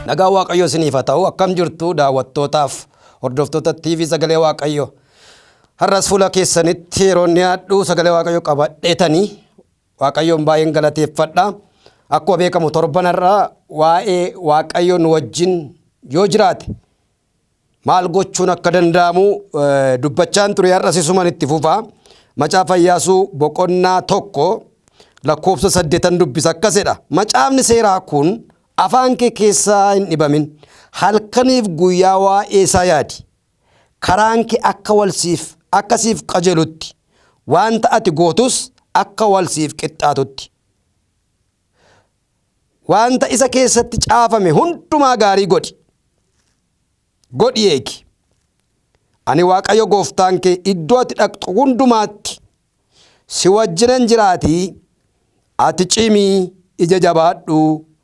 Nagaan Waaqayyoo isiniif haa ta'u. Akkam jirtu daawwattootaaf hordoftoota TV Sagalee Waaqayyoo. Har'as fuula keessanitti yeroo dhiyaadhu Sagalee Waaqayyoo qabadheetanii Waaqayyoon baay'een galateeffadha. Akkuma beekamu torban har'aa waa'ee Waaqayyo nu wajjin yoo jiraate maal gochuun akka danda'amu dubbachaan ture har'as isuman itti fufa. Macaafa Iyyaasuu boqonnaa 1 lakkoofsa 8 dubbisa akkas jedha. Macaafni seeraa kun afaan kee keessaa hin dhibamin. Halkaniif guyyaa waa'ee isaa yaadi. Karaan kee akka wal siif akka siif qajeelutti wanta ati gootus akka wal siif qixxaatutti. Wanta isa keessatti caafame hundumaa gaarii godhi. Godhi eegi. Ani Waaqayyo gooftaan kee iddoo ati dhaqxu hundumaatti si wajjinan jiraatii ati cimii ija jabaadhu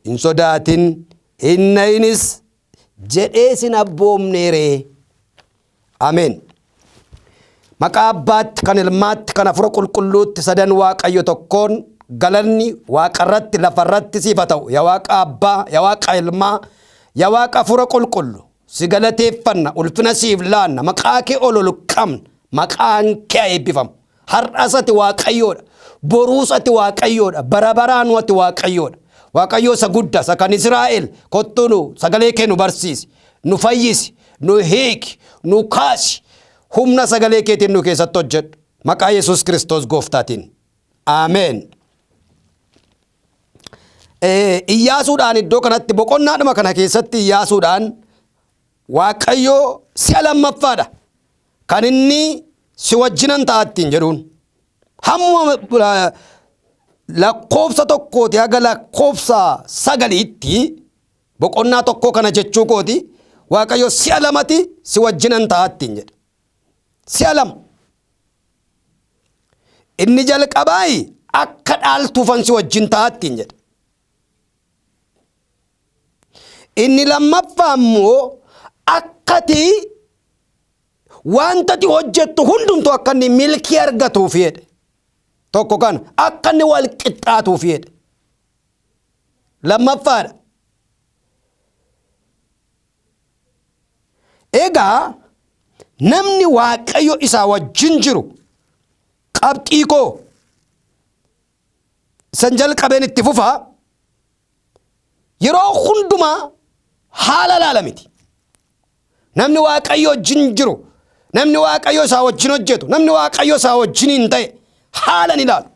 hin sodaatin hin na'inis jedhee sin abboomneeree. Ameen. Maqaa Abbaatti, kan Ilmaatti, kan Hafuura Qulqulluutti sadan Waaqayyo tokkoon galanni waaqarratti lafarratti siif haa ta'u. Yaa Waaqa Abbaa, yaa Waaqa Ilmaa, yaa Waaqa Hafuura Qulqullu si galateeffanna, ulfina siif laanna, maqaa kee ol ol qabna, maqaan kee haa eebbifamu. Har'as ati Waaqayyoodha. Boruus ati Waaqayyoodha. Bara baraanuu ati Waaqayyoodha. Waaqayyoo isa guddaa isa kan Israa'el kottuu nu sagalee kee nu barsiisi, nu fayyisi, nu hiiki, nu kaasi. Humna sagalee keetiin nu keessatti hojjedhu. Maqaa Yesuus Kiristoos gooftaatiin. Ameen. Iyyaasuudhaan iddoo kanatti boqonnaadhuma kana keessatti Iyyaasuudhaan Waaqayyo si'a lammaffaadha kan inni si wajjinan ta'a ittiin jedhuun. Hamma lakkoofsa tokkooti haga lakkoofsa sagaliitti boqonnaa tokkoo kana jechuu kooti Waaqayyo si'a lamati si wajjinan ta'a ittiin jedhe. Si'a lama. Inni jalqabaayi akka dhaaltuufan si wajjin ta'a ittiin jedhe. Inni lammaffaa immoo akkati wanta ati hojjettu hundumtuu akka inni milkii argatuuf jedhe. Tokko kana akka inni wal qixxaatuuf jedhe. Lammaffaadha. Egaa namni Waaqayyo isaa wajjin jiru qabxii koo Isan jalqabeen itti fufa. Yeroo hundumaa haala laala miti. Namni Waaqayyo wajjin jiru, namni Waaqayyo isaa wajjin hojjetu, namni Waaqayyo isaa wajjin hin ta'e haala ni ilaalu.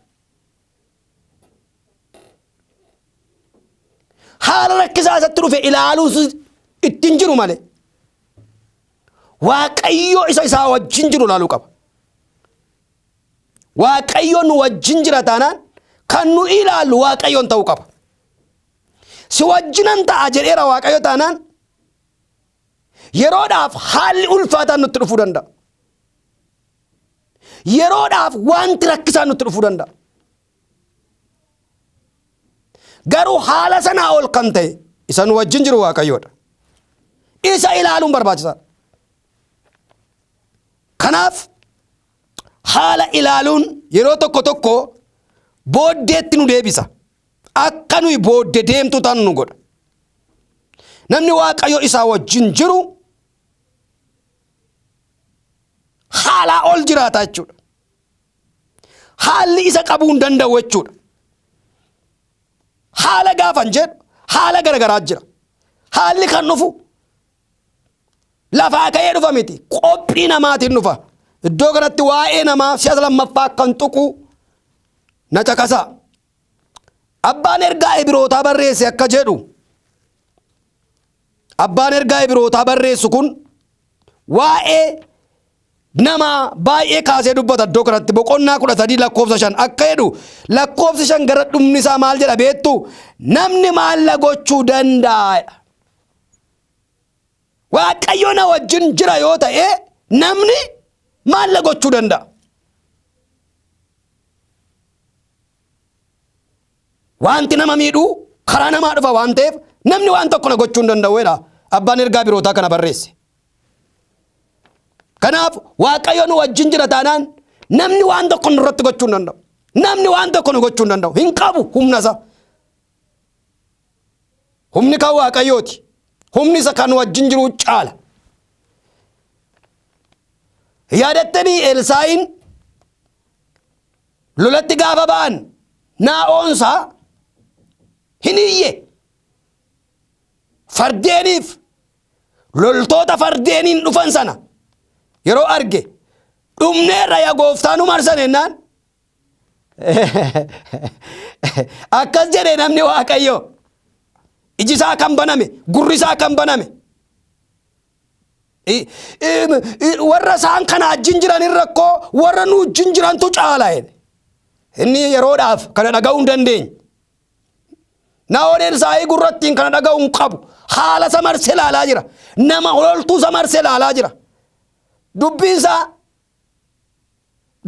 Haala rakkisaa isatti dhufe ilaaluus ittiin jiru malee. Waaqayyo isa isaa wajjin jiru ilaaluu qaba. Waaqayyo nu wajjin jira taanaan kan nu ilaallu Waaqayyoon ta'uu qaba. Si wajjinan ta'a jedheera Waaqayyo taanaan yeroodhaaf haalli ulfaataan nutti dhufuu danda'a. Yeroodhaaf wanti rakkisaan nutti dhufuu danda'a. Garuu haala sanaa ol kan ta'e isa nu wajjin jiru Waaqayyoodha. Isa ilaaluun barbaachisaadha. Kanaaf haala ilaaluun yeroo tokko tokko booddeetti nu deebisa. Akka nuyi boodde deemtu tan nu godha. Namni Waaqayyo isaa wajjin jiru haalaa ol jiraata jechuudha. Haalli isa qabuu hin danda'u jechuudha. Haala gaafan jedhu haala garagaraa jira. Haalli kan dhufu Lafaa ka'ee dhufa miti. Qophii namaatiin dhufa. Iddoo kanatti waa'ee namaa si'a lammaffaa kan tuqu na caqasaa. Abbaan ergaa Ibirootaa barreesse akka jedhu abbaan ergaa Ibirootaa barreessu kun waa'ee nama baay'ee kaasee dubbata iddoo kanatti boqonnaa 13 lakkoofsa 5 akka jedhu lakkoofsi 5 gara dhumni isaa maal jedha beektu namni maal na gochuu danda'a jedha. Waaqayyo na wajjin jira yoo ta'e namni maal na gochuu danda'a? Wanti nama miidhuu karaa namaa dhufa waan ta'eef namni waan tokko na gochuu hin danda'u jedha abbaan ergaa birootaa kana barreesse. Kanaaf Waaqayyo nu wajjin jira taanaan namni waan tokko nurratti gochuu hin danda'u. Namni waan tokko nu gochuu hin danda'u. Hin qabu humna isaa. Humni kan Waaqayyooti. Humni isa kan wajjin jiru caala. Yaadattanii Elsaa'iin lolatti gaafa ba'an naa'oonsaa hin iyye. Fardeeniif loltoota fardeeniin dhufan sana yeroo arge dhumneerra yaa gooftaa nu marsan jennaan akkas jedhe namni Waaqayyoo. Iji isaa kan baname, gurri isaa kan baname. Warra isaan kana wajjin jiran irra koo warra nu wajjin jirantu caala jedhe. Inni yeroodhaaf kana dhaga'uu hin dandeenye. Naa'oon Elsaa'ii gurrattiin kana dhaga'uu hin qabu. Haala isa marsee ilaalaa jira. Nama loltuu isa marsee ilaalaa jira. Dubbii isaa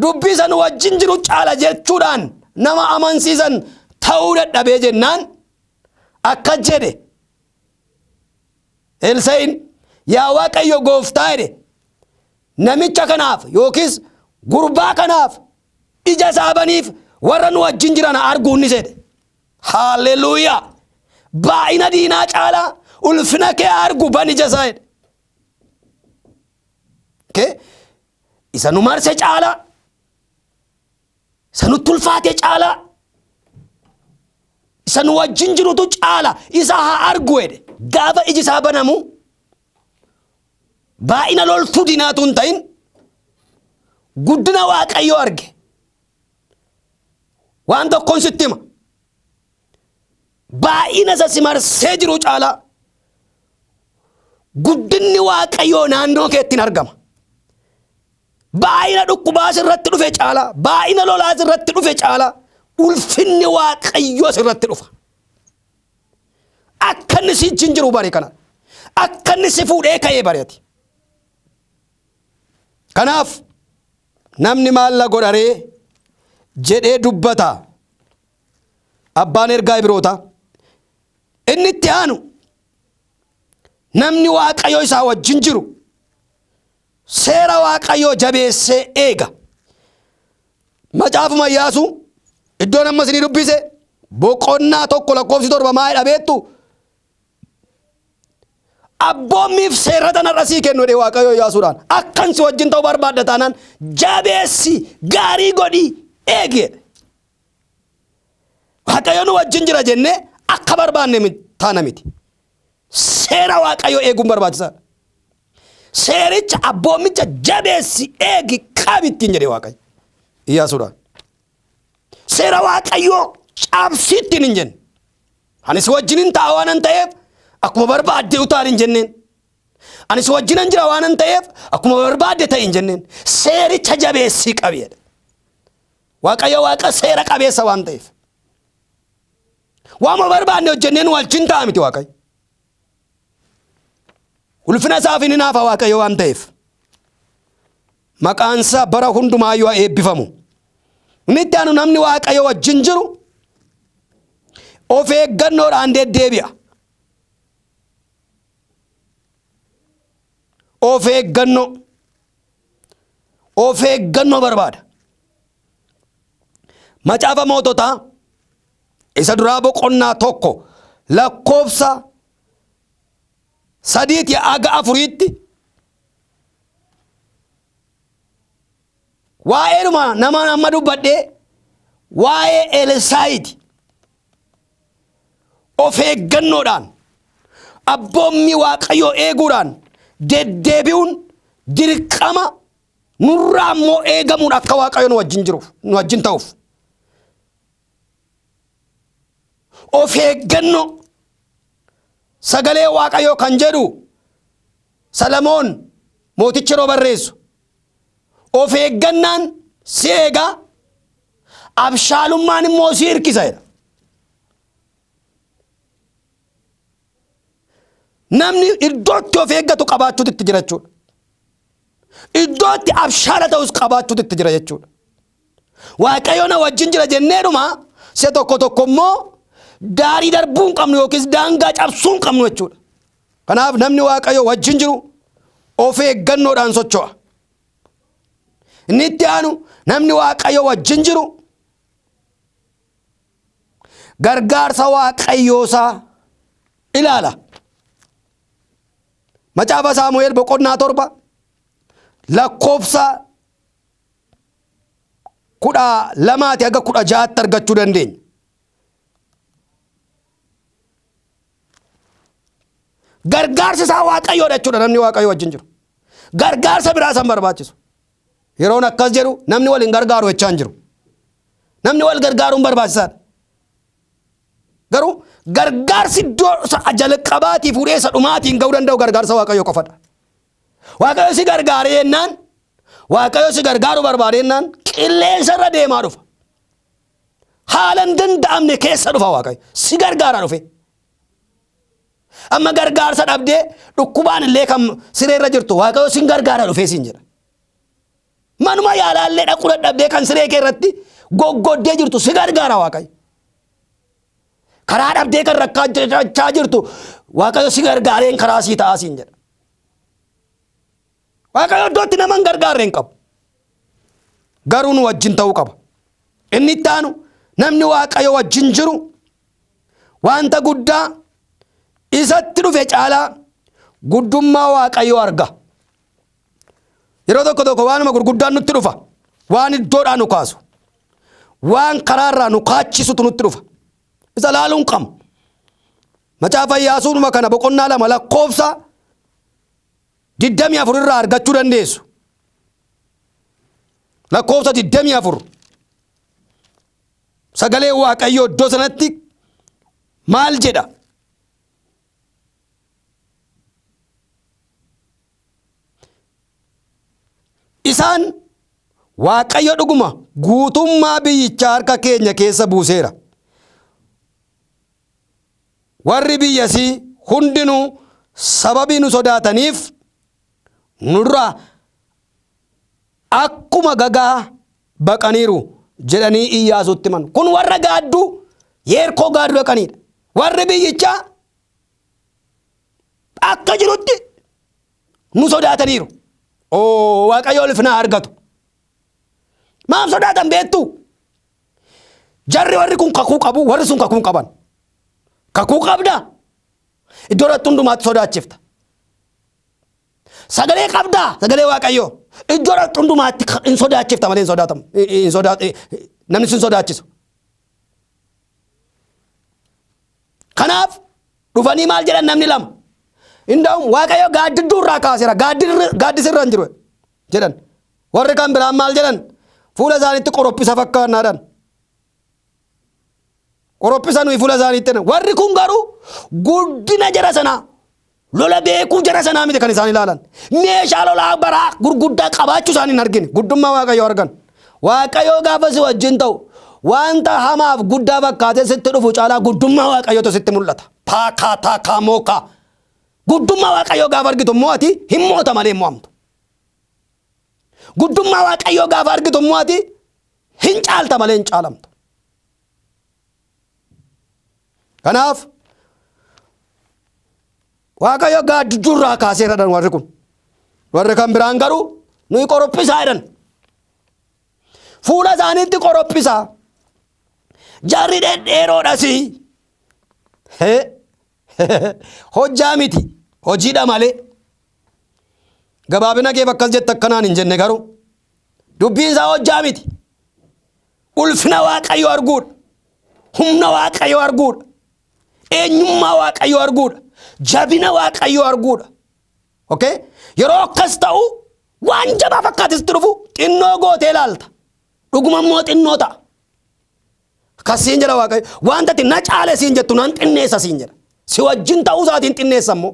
dubbii isa nu wajjin jiru caala jechuudhaan nama amansiisan ta'uu dadhabee jennaan akkas jedhe. Elsa'in yaa Waaqayyo gooftaa jedhe namicha kanaaf yookiis gurbaa kanaaf ija isaa baniif warra nu wajjin jiran arguun ni jedhe. Haalleluuyaa! Baay'ina diinaa caalaa ulfina kee argu ban ija isaa jedhe. Okay? Isa nu marse caalaa, isa nutti ulfaate caalaa, isa nu wajjin jirutu caala isa haa argu jedhe. Gaafa iji isaa banamu baay'ina loltuu diinaatu hin ta'in guddina Waaqayyoo arge. Waan tokkoon sitti hima. Baay'ina isa si marsee jiru caalaa guddinni Waaqayyoo naannoo keetti hin argama. Baay'ina dhukkubaa sirratti dhufe caalaa, baay'ina lolaa sirratti dhufe caalaa ulfinni Waaqayyoo sirratti dhufa. Akka inni si wajjin jiru bari kana. Akka inni si fuudhee ka'ee bari ati. Kanaaf namni maal na godharee jedhee dubbata. Abbaan ergaa Ibrootaa. Inni itti aanu namni Waaqayyo isaa wajjin jiru seera Waaqayyoo jabeessee eega. Macaafuma Iyyaasuu iddoon amma isinii dubbise boqonnaa 1 lakkoofsi 7 maa jedha beektu? Abboommiif seerrata narra sii kennu jedhee Waaqayyo Iyyaasuudhaan akkan si wajjin ta'u barbaadda taanaan jabeessi gaarii godhii eegi jedhe. Waaqayyo nu wajjin jira jennee akka barbaanne taana miti. Seera Waaqayyo eeguun barbaachisaadha. Seericha abboommicha jabeessi eegi qabi ittiin jedhe Waaqayyo Iyyaasuudhaan. Seera Waaqayyoo cabsi ittiin hin jenne. Ani si wajjinin ta'a waanan ta'eef akkuma barbaadde utaal hin jenneen. Ani si wajjinan jira waanan ta'eef akkuma barbaadde ta'i hin jenneen. Seericha jabeessii qabi jedhe. Waaqayyo Waaqa seera qabeessa waan ta'eef. Waanuma barbaanne hojjennee nu wajjin ta'a miti Waaqayyo. Ulfina isaaf hin hinaafa Waaqayyo waan ta'eef. Maqaan isaa bara hundumaayyuu haa eebbifamu. Inni itti aanu namni Waaqayyo wajjin jiru of eeggannoodhaan deddeebi'a. Of eeggannoo. Of eeggannoo barbaada. Macaafa moototaa isa duraa boqonnaa 1 lakkoofsa 3 haga 4tti waa'eedhuma nama amma dubbadhee waa'ee Elsaayiti. Of eeggannoodhaan abboommii Waaqayyoo eeguudhaan deddeebi'uun dirqama nurraa immoo eegamuun akka Waaqayyo nu wajjin jiruuf nu wajjin ta'uuf. Of eeggannoo sagalee Waaqayyoo kan jedhu Salamoon mootichi yeroo barreessu of eeggannaan si eega abshaalummaan immoo si hirkisa jedha. Namni iddootti of eeggatu qabaachuutu itti jira jechuudha. Iddootti abshaala ta'us qabaachuutu itti jira jechuudha. Waaqayyo na wajjin jira jenneedhuma si'a tokko tokko immoo daarii darbuu hin qabnu yookiis daangaa cabsuu hin qabnu jechuudha. Kanaaf namni Waaqayyo wajjin jiru of eeggannoodhaan socho'a. Inni itti aanu namni Waaqayyo wajjin jiru gargaarsa Waaqayyoosaa ilaala. Macaafa Saamu'eel boqonnaa 7 lakkoofsa 12 haga 16tti argachuu dandeenya. Gargaarsi isaa Waaqayyoodha jechuudha namni Waaqayyo wajjin jiru. Gargaarsa biraa isa hin barbaachisu. Yeroon akkas jedhu namni wal hin gargaaru jechaa hin jiru. Namni wal gargaaruun barbaachisaadha. Garuu gargaarsi iddoo isa jalqabaatii fuudhee isa dhumaatiin ga'uu danda'u gargaarsa Waaqayyoo qofadha. Waaqayyo si gargaaree jennaan, Waaqayyo si gargaaruu barbaade jennaan qilleensa irra deemaa dhufa. Haala hin danda'amne keessa dhufa Waaqayyo. Si gargaaraa dhufe. Amma gargaarsa dhabdee dhukkubaan illee kan siree irra jirtu Waaqayyo sin gargaara dhufee siin jedha. Manuma yaalaa illee dhaquu dadhabdee kan siree kee irratti goggoddee jirtu si gargaara Waaqayyo. Karaa dhabdee kan rakkachaa jirtu Waaqayyo si gargaareen karaa sii ta'aa siin jedha. Waaqayyo iddootti nama hin gargaarre hin qabu. Garuu nu wajjin ta'uu qaba. Inni itti aanu namni Waaqayyo wajjin jiru wanta guddaa isatti dhufe caalaa guddummaa Waaqayyoo arga. Yeroo tokko tokko waanuma gurguddaan nutti dhufa. Waan iddoodhaa nu kaasu. Waan karaarraa nu kaachisutu nutti dhufa. Isa laaluu hin qabnu. Macaafa Iyyaasuudhuma kana boqonnaa 2 lakkoofsa 24 irraa argachuu dandeessu. Lakkoofsa 24. Sagalee Waaqayyoo iddoo sanatti maal jedha? Isaan Waaqayyo dhuguma guutummaa biyyichaa harka keenya keessa buuseera. Warri biyyasii hundinuu sababii nu sodaataniif nurraa akkuma gagaa baqaniiru jedhanii Iyyaasuutti himan. Kun warra gaadduu Yeerkoo gaadduu dhaqaniidha. Warri biyyichaa akka jirutti nu sodaataniiru. Oo Waaqayyo ulfina argatu. Maaf sodaatan beektuu? Jarri warri kun kakuu qabu, warri sun kakuu hin qaban. Kakuu qabdaa? Iddoo irratti hundumaatti sodaachifta. Sagalee qabdaa? Sagalee Waaqayyoo. Iddoo irratti hundumaatti hin sodaachifta malee hin sodaatamu. Hin sodaa- Namni sin sodaachisu. Kanaaf dhufanii maal jedhan namni lama? Inda'um Waaqayyo gaaddidduu irraa kaaseera gaaddisi irra hin jiru jedhan. Warri kan biraan maal jedhan? Fuula isaaniitti qorophisa fakkaannaadhaan. Qorophisa nuyi fuula isaaniitti jedhan. Warri kun garuu guddina jara sanaa lola beekuu jara sanaa miti kan isaan ilaalan. Meeshaa lolaa baraa gurguddaa qabaachuu isaanii hin argine. Guddummaa Waaqayyoo argan. Waaqayyoo gaafa si wajjin ta'u wanta hamaaf guddaa fakkaatee sitti dhufu caalaa guddummaa Waaqayyootu sitti mul'ata. Taakaa taakaa mookaa. Guddummaa Waaqayyoo gaafa argitu immoo ati hin moota malee hin mo'amtu. Guddummaa Waaqayyoo gaafa argitu immoo ati hin caalta malee hin caalamtu. Kanaaf Waaqayyo gaaddidduu irraa kaaseera jedhan warri kun. Warri kan biraan garuu nuyi qorophisaa jedhan. Fuula isaaniitti qorophisaa. Jarri dhedheeroodhas. Hojjaa miti hojiidha malee. Gabaabina keef akkas jette akkanaan hin jenne garuu. Dubbiin isaa hojjaa miti. Ulfina Waaqayyoo arguudha. Humna Waaqayyoo arguudha. Eenyummaa Waaqayyoo arguudha. Jabina Waaqayyoo arguudha. Okay? Yeroo akkas ta'u waan jabaa fakkaate sitti dhufu xinnoo gootee ilaalta. Dhuguma immoo xinnoo ta'a. Akkas siin jedha Waaqayyo. Wanta ati na caale siin jettu nan xinneessa siin jedha. Si wajjin ta'uu isaatiin xinneessa immoo.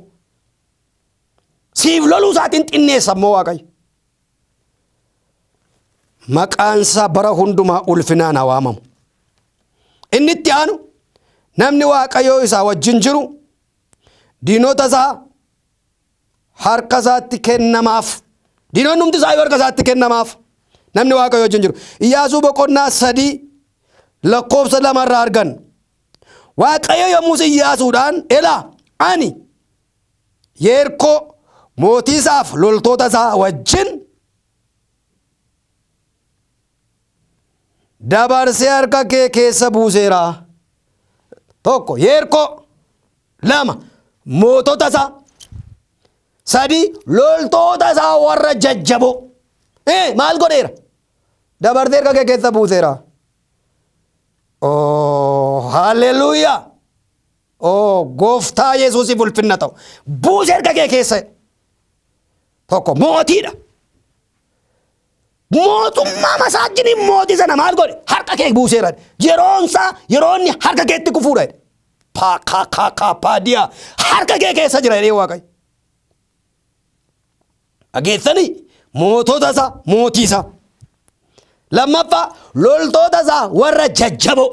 Siif loluu isaatiin xinneessa immoo Waaqayyo. Maqaan isaa bara hundumaa ulfinaan haa waamamu. Inni itti aanu namni Waaqayyoo isaa wajjin jiru diinota isaa harka isaatti kennamaaf. Diinonni humti isaa harka isaatti kennamaaf. Namni Waaqayyoo wajjin jiru. Iyyaasuu boqonnaa 3 lakkoofsa 2 irraa arganna. Waaqayyo yommus Iyyaasuudhaan elaa ani Yeerkoo mootii isaaf loltoota isaa wajjin dabarsee harka kee keessa buuseera. 1 Yeerkoo 2 mootota isaa Sadi, loltoota isaa warra jajjaboo. Maal godheera? Dabarsee harka kee keessa buuseera. Oh, haleluuyaa! Oh, gooftaa Yesuusiif ulfinna ta'u. Buusee harka kee keessa. Tokko mootiidha. Mootummaa masaajiniin mootii sana maal godhe? Harka kee buuseera. Yeroon isaa yeroo inni harka keetti kufuudha. Paakaakaakapaadiyaa harka kee keessa jira jedhee Waaqayyo. Dhageessanii mootota isaa mootii isaa. Lammaffaa loltoota isaa warra jajjaboo.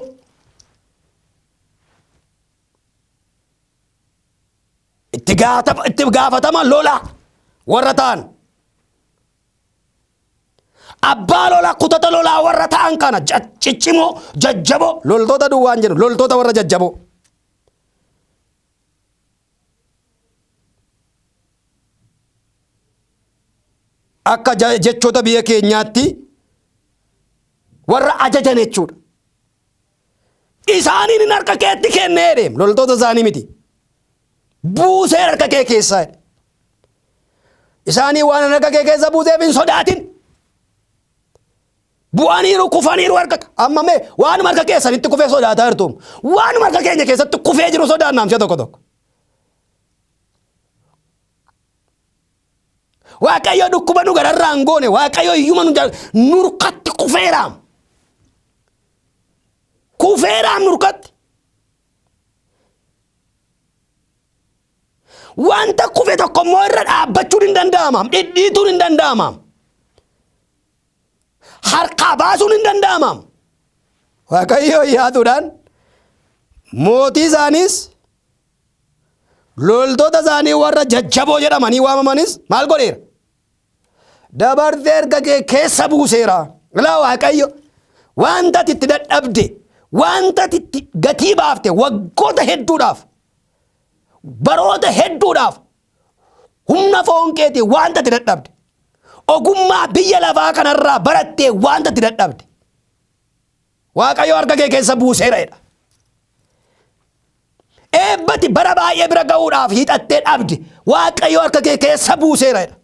Itti gaafatama lolaa warra ta'an. Abbaa lolaa kutata lolaa warra ta'an kana ciccimoo jajjaboo loltoota duwwaan jedhu loltoota warra jajjaboo. Akka jechoota biyya keenyaatti warra ajajan jechuudha. Isaaniin hin harka keetti kennee jedhe loltoota isaanii miti. Buusee harka kee keessaa jedhe. Isaanii waan harka kee keessa buuseef hin sodaatin. Bu'aniiru kufaniiru harka amma mee waanuma harka keessanitti kufee sodaataa jirtu. Waanuma harka keenya keessatti kufee jiru sodaannaam si'a tokko tokko. Waaqayyo dhukkuba nu gararraa hin goone Waaqayyo hiyyuma nu nurkatti kufeeraam. Kufeeraam nurkatti. Wanta kufe tokko immoo irra dhaabbachuun hin danda'amaam. Dhidhiituun hin danda'amaam. Harkaa baasuun hin danda'amaam. Waaqayyo yaaduudhaan mootii isaaniis loltoota isaanii warra jajjaboo jedhamanii waamamanis maal godheera? Dabarsee harka kee keessa buuseera. Ilaa Waaqayyo wanta ati itti dadhabde, wanta ati itti gatii baafte waggoota hedduudhaaf, baroota hedduudhaaf humna foon keetii wanta ati dadhabde, ogummaa biyya lafaa kanarraa barattee wanta ati dadhabde, Waaqayyo harka kee keessa buuseera jedha. Eebbati bara baay'ee bira ga'uudhaaf hiixattee dhabde Waaqayyo harka kee keessa buuseera jedha.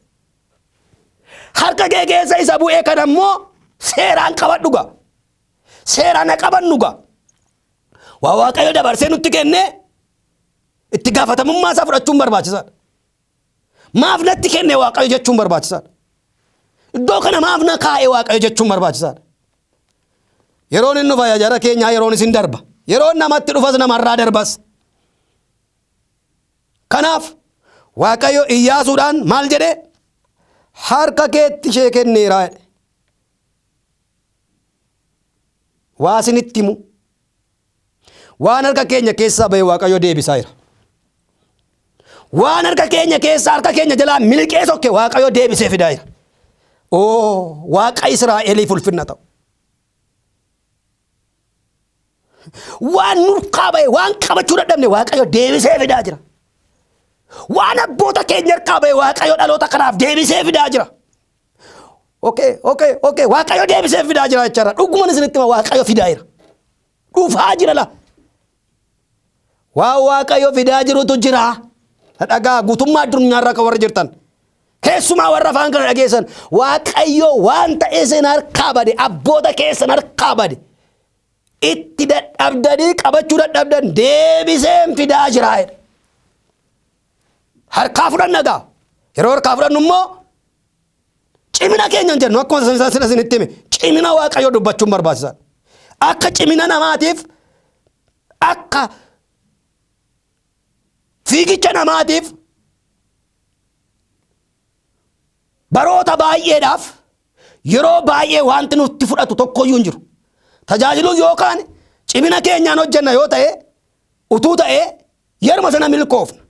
Harka kee keessa isa bu'ee kana immoo seeraan qabadhu gaa. Seeraan haa qabannu gaa. Waa Waaqayyo dabarsee nutti kennee itti gaafatamummaa isaa fudhachuun barbaachisaadha. Maaf natti kenne Waaqayyo jechuun barbaachisaadha. Iddoo kana maaf na kaa'e Waaqayyo jechuun barbaachisaadha. Yeroon inni dhufa jara keenyaa yeroon isin darba. Yeroon namatti dhufas namarraa darbas. Kanaaf Waaqayyo Iyyaasuudhaan maal jedhee harka keetti ishee kenneera jedhe. Waa isinitti himu. Waan harka keenya keessaa bahe Waaqayyo deebisaa jira. Waan harka keenya keessaa harka keenya jalaa miliqee sokke Waaqayyo deebisee fidaa jira. Oo Waaqa Israa'eliif ulfinna ta'u. Waan nurkaa bahe waan qabachuu dadhabne Waaqayyo deebisee fidaa jira. Waan abboota keenya harkaa bahe Waaqayyo dhaloota kanaaf deebisee fidaa jira. Okay, okay, okay. Waaqayyo deebisee fidaa jira jechaadha. Dhuguman isinitti hima Waaqayyo fidaa jira. Dhufaa jira la. Waan Waaqayyo fidaa jirutu jira. Dhagaa guutummaa addunyaarra kan warra jirtan. Keessumaa warra afaan kana dhageessan Waaqayyo waan ta'e isin harkaa bade abboota keessan harkaa bade itti dadhabdanii qabachuu dadhabdan deebiseen fidaa jira jedha. Harkaa fudhanna gaa. Yeroo harkaa fudhannu immoo cimina keenya hin jennu akkuma sila isinitti hime cimina Waaqayyoo dubbachuun barbaachisaadha. Akka cimina namaatiif akka fiigicha namaatiif baroota baay'eedhaaf yeroo baay'ee wanti nutti fudhatu tokkoyyuu hin jiru. Tajaajiluu yookaan cimina keenyaan hojjenna yoo ta'e utuu ta'e yeruma sana milkoofna.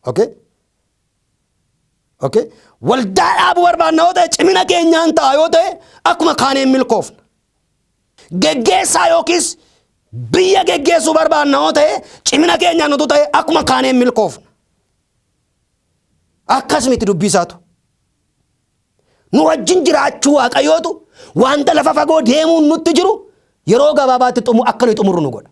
Okay? Okay? Waldaa dhaabuu barbaanna yoo ta'e cimina keenyaan ta'a yoo ta'e akkuma kaaneen milkoofna. Geggeessaa yookiis biyya geggeessuu barbaanna yoo ta'e cimina keenyaan utuu ta'e akkuma kaaneen milkoofna. Akkas miti dubbii isaatu. Nu wajjin jiraachuu Waaqayyootu wanta lafa fagoo deemuun nutti jiru yeroo gabaabaatti akka nuyi xumurru nu godha.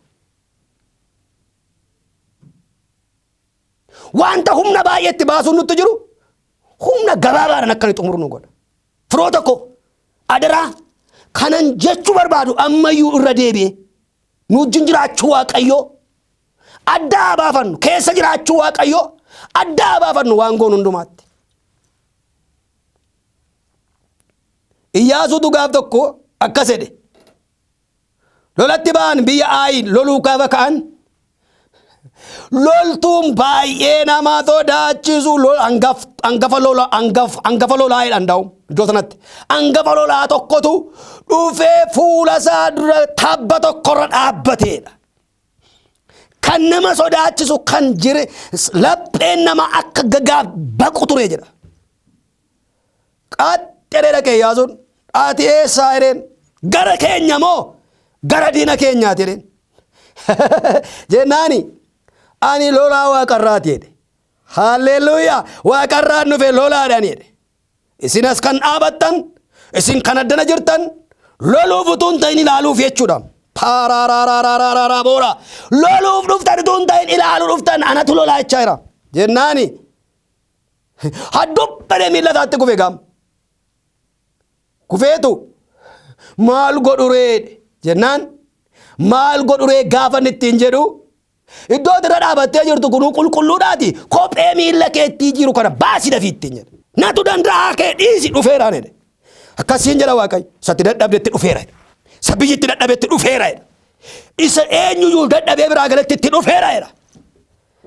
Wanta humna baay'eetti baasuun nutti jiru humna gabaabaadhaan akka inni xumuru nu godha. Firoota koo, adaraa kanan jechuu barbaadu ammayyuu irra deebi'ee nu wajjin jiraachuu Waaqayyoo addaa baafannu, keessa jiraachuu Waaqayyoo addaa baafannu waan goonu hundumaatti. Iyyaasuutu gaaf tokko akkas jedhe. Lolatti ba'an, biyya Aayi loluu gaafa ka'an, loltuun baay'ee nama sodaachisu hangafa lola hangafa lolaa jedhan daa'u iddoo sanatti. Hangafa lolaa tokkotu dhufee fuula isaa dura tabba tokkorra dhaabbateedha. Kan nama sodaachisu, kan jire lapheen nama akka gagaa baqu ture jedha. Qaxxeree dhaqee Iyyaasuun, "Ati eessaa?" jedheen. "Gara keenya moo gara diina keenyaati?" jedheen. Jennaani, "Ani lolaa waaqarraati" jedhe. Haalleluuyaa! "Waaqarraan dhufe lolaadhaan" jedhe. "Isin as kan dhaabattan, isin kan addana jirtan loluuf utuu hin ta'in ilaaluuf jechuudha. Paaraaraaraaraaraa boora. Loluuf dhuftan utuu hin ta'in ilaaluu dhuftan, anatu lolaa jechaa jira." Jennaani haddubbadee miilla isaatti kufe gaam. Kufeetu, "Maal godhuree?" jennaan, "Maal godhuree?" gaafa inni ittiin jedhu, "Iddoo irra dhaabattee jirtu kunuu qulqulluudhaati, kophee miilla keettii jiru kana baasi dafii" ittiin jedhe. "Natu danda'aa kee dhiisi, dhufeeraan" jedhe. Akkasiin jedha Waaqayyo. Isatti dadhabdetti dhufeera jedha. Isa biyyitti dadhabetti dhufeera jedha. Isa eenyuyyuu dadhabee biraa galatti itti dhufeera jedha.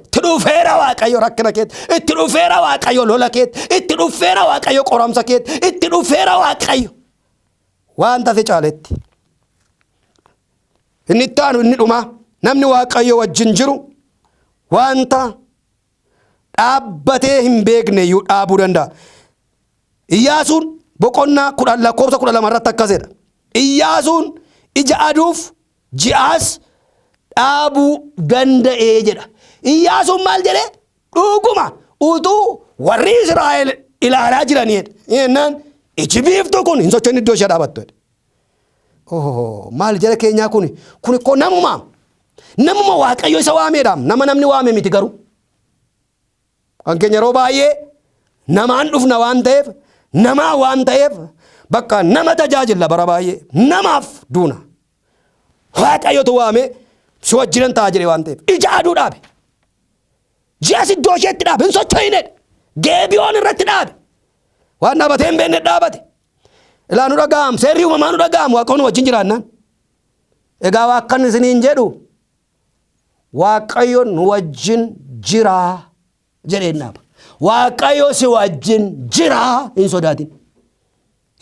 Itti dhufeera Waaqayyo rakkina keetti. Itti dhufeera Waaqayyo lola keetti. Itti dhufeera Waaqayyo qoramsa keetti. Itti dhufeera Waaqayyo. Waan tafe caaletti. Inni itti aanu, inni dhumaa, namni Waaqayyo wajjin jiru wanta dhaabbatee hin beekne iyyuu dhaabuu danda'a. Iyyaasuun boqonnaa 10 lakkoofsa 12 irratti akkas jedha. "Iyyaasuun ija aduuf ji'aas dhaabuu danda'ee" jedha. Iyyaasuun maal jedhee? Dhuguma utuu warri Israa'el ilaalaa jiranii jedha. Jennaan iji biiftuu kun hin socho'in, iddoo ishee dhaabattu jedhe. Oh, maal jara keenyaa, kun koo namuma. Namuma Waaqayyo isa waameedha. Nama namni waame miti garuu. Kan keenya yeroo baay'ee namaan dhufna waan ta'eef, namaa waan ta'eef, bakka nama tajaajilla, bara baay'ee namaaf duuna. Waaqayyotu waame, si wajjinan ta'a jedhe waan ta'eef ija aduu dhaabe. Ji'as iddoo isheetti dhaabe, hin socho'inedha. Geebiyoon irratti dhaabe. Waan dhaabatee hin beekne dhaabate. Ilaa, nu dhaga'am, seerri uumamaa nu dhaga'am, Waaqayyoon nu wajjin jiraannaan. Egaa waa akkan isiniin jedhu, Waaqayyo nu wajjin jiraa jedheen dhaaba. Waaqayyo si wajjin jiraa, hin sodaatin.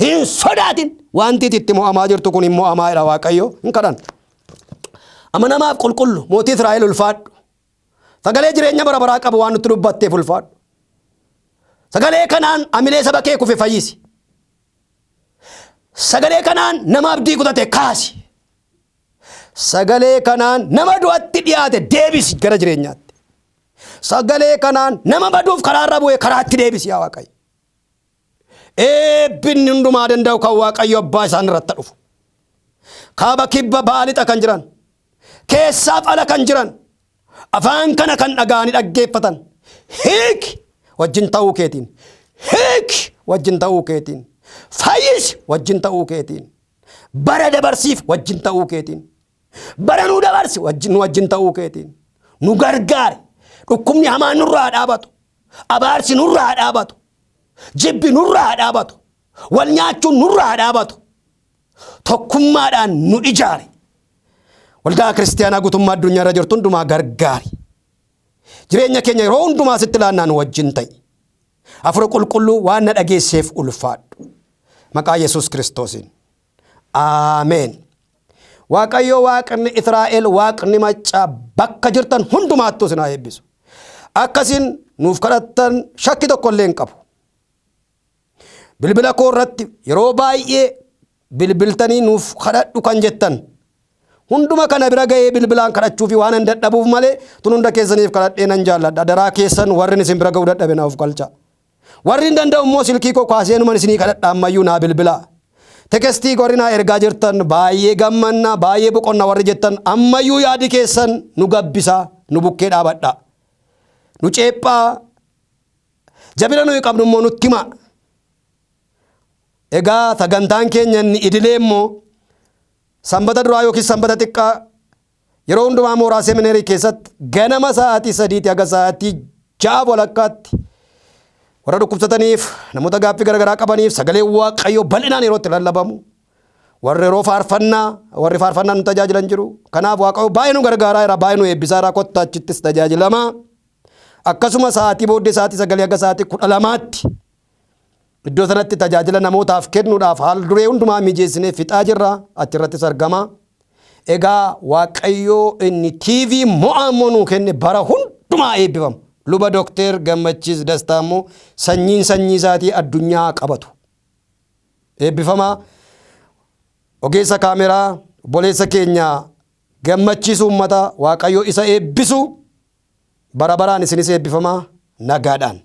Hin sodaatin. Wanti itti mo'amaa jirtu kun hin mo'amaa jedha Waaqayyo, hin kadhan. Amanamaaf qulqullu mootii Israa'el, ulfaadhu. Sagalee jireenya bara baraa qabu waan nutti dubbatteef ulfaadhu. Sagalee kanaan amilee saba kee kufe fayyisi. Sagalee kanaan nama abdii kutate kaasi. Sagalee kanaan nama du'atti dhiyaate deebisi gara jireenyaatti. Sagalee kanaan nama baduuf karaarra bu'e karaatti deebisi, yaa Waaqayyo. Eebbinni hundumaa danda'u kan Waaqayyo abbaa isaan irratti dhufu. Kaaba, kibba, ba'a, lixa kan jiran, keessaaf ala kan jiran, afaan kana kan dhaga'anii dhaggeeffatan, hiiki wajjin ta'uu keetiin, hiiki wajjin ta'uu keetiin, fayyisi wajjin ta'uu keetiin, bara dabarsiif wajjin ta'uu keetiin, bara nu dabarsi wajjin, nu wajjin ta'uu keetiin nu gargaare. Dhukkubni hamaan nurraa dhaabatu, abaarsi nurraa dhaabatu, jibbi nurraa dhaabatu, wal nyaachuun nurraa dhaabatu, tokkummaadhaan nu ijaare. Waldaa kiristaanaa guutummaa addunyaa irra jirtu hundumaa gargaari. Jireenya keenya yeroo hundumaa sitti laannaa, nu wajjin ta'i. Hafuura qulqulluu, waan na dhageesseef ulfaadhu. Maqaa Yesuus Kiristoosiin. Aameen. Waaqayyo Waaqni Israa'el, Waaqni maccaa, bakka jirtan hundumaattuu isin haa eebbisu. Akkasiin nuuf kadhattan shakki tokko illee hin qabu. Bilbila koo irratti yeroo baay'ee bilbiltanii nuuf kadhadhu kan jettan hunduma kana bira ga'ee bilbilaan kadhachuufi waan hin dadhabuuf malee, tun hunda keessaniif kadhadhee nan jaalladha. Daraa keessan, warri isin bira ga'uu dadhabe naaf galcha. Warri hin danda'u immoo silkii koo kaasee numan isinii kadhadha, ammayyuu naa bilbilaa. Textii warri naa ergaa jirtan, baay'ee gammanna, baay'ee boqonna warri jettan, ammayyuu yaadi keessan nu gabbisaa, nu bukkee dhaabadha. Nu ceephaa. Jabina nuyi qabnu immoo nutti himaa. Egaa sagantaan keenya inni idilee immoo sanbata duraa yookiin sanbata xiqqaa yeroo hundumaa mooraa seminarii keessatti ganama sa'aatii 3 haga sa'aatii 6:30tti warra dhukkubsataniif, namoota gaaffii garaagaraa qabaniif sagalee Waaqayyoo bal'inaan yeroo itti lallabamu, warri yeroo faarfannaa, warri faarfannaa nu tajaajilan jiru. Kanaaf Waaqayyo baay'ee nu gargaaraa jira, baay'ee nu eebbisaa jira. Kottaa achittis tajaajilamaa. Akkasuma sa'aatii booddee sa'aatii 9 haga sa'aatii 12tti iddoo sanatti tajaajila namootaaf kennuudhaaf haal duree hundumaa mijeessinee fixaa jirra. Achirrattis argama. Egaa Waaqayyoo inni TV mo'aa immoo nuu kenne bara hundumaa eebbifamu. Luba Dookter Gammachiis Dastaa immoo sanyiin sanyii isaatii addunyaa qabatu. Eebbifamaa. Ogeessa kaameraa obboleessa keenya Gammachiisu uummata, Waaqayyo isa eebbisu. Bara baraan isinis eebbifamaa, nagaadhaan.